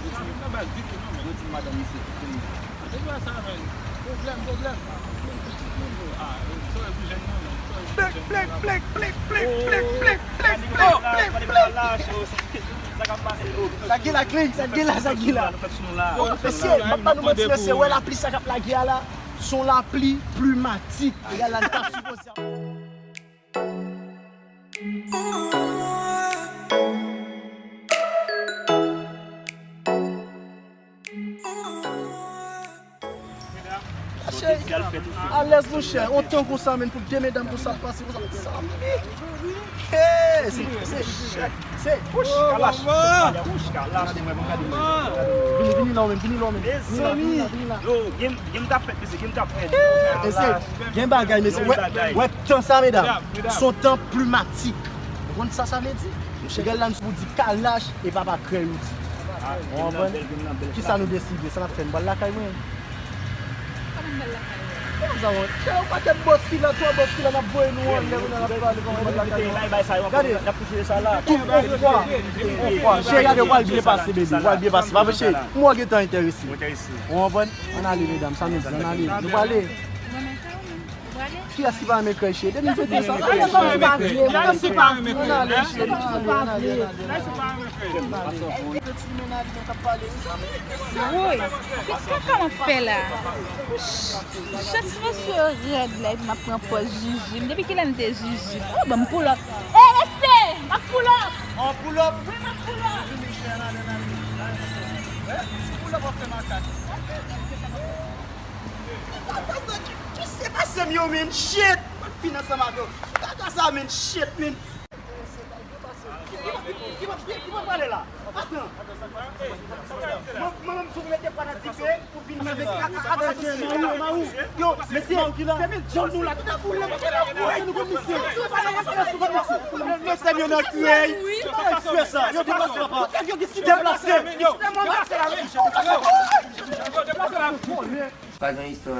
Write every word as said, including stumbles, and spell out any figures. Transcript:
Yo di madanm misye ki konnen. Pwoblèm, pwoblèm. Sa gen la, Clé, sa gen la, sa gen la. Mesye, m ap ba nou manti, mesye, wè lapli sa k ap lage a la, se yon lapli klimatik. Egal la, n ta sipoze Cheri, alèz, monchè. On tan konsa, menm pou de medam konsa pase konsa. Sa pli. Hey, se, se, se, wouch, kalash. Wouch, kalash. Vini, vini la, menm, vini la, menm. Vini la, vini la, vini la. Yo, game, game k ap fèt, mesye, game k ap fèt. Mesye, gen bagay, mesye. Wè, wè tan sa, medam. Se yon tan klimatik. Ou konn sa sa vle di? Monchè, gade la, misye pou di kalash e papa krèy ou di. Ou konprann? Kisa nou deside? Sa n ap fè? Nou pral lakay mwen? Kòman n pral lakay ou? Kòman sa, mwen? Chè, yon pakèt bòs ki la, twa bòs ki la, n ap voye nou anlè, kounye a n ap pale kòman n pral lakay nou. Gade, tout on fwa, on fwa. Chè, gade, ou pral byen pase, bebe, ou pral byen pase. Pa vre, chè, mwen gentan enterese. Ou konprann? Ann ale, medam, sa nou di, ann ale. Nou prale. Kiyès ki pa renmen krèy, cheri? Depi m fete sa, pa renmen krèy. Kiyès ki pa vle? Kiyès ki pa vle? Ann ale, cheri, ann ale, ann ale, ann ale. Ti menaj mwen k ap pale, mezanmi. Woy, ki kaka m ap fè la? Chat, ti mesye yo rèd la, epi m ap pran pòz jiji m. Depi kilè m te jiji m? Oh, ban m pull up. Ey, rete! M ap pull up! An pull up? Wi, m ap pull up! Vini, cheri, ann ale, ann ale. Ti pull up w ap fè makak. Kaka sa ki, ki se pase m yo, men, shit! Mwen fin ansanm avè w. Kaka sa, men, shit, men. Ki, ki, ki, ki, ki pral pale la? Atann. Mwen, mwen menm, tou mete pwa nan dife pou vin manje kaka sa, kaka sa, kaka sa. Yo, mesye, fèmen djòl nou la. Tout a boule, mesye, nou konn misye. Mesye, yo nan krèy. Fè sa. Yo deplase, papa. Deplase. Yo, deplase la. Pa gen istwa.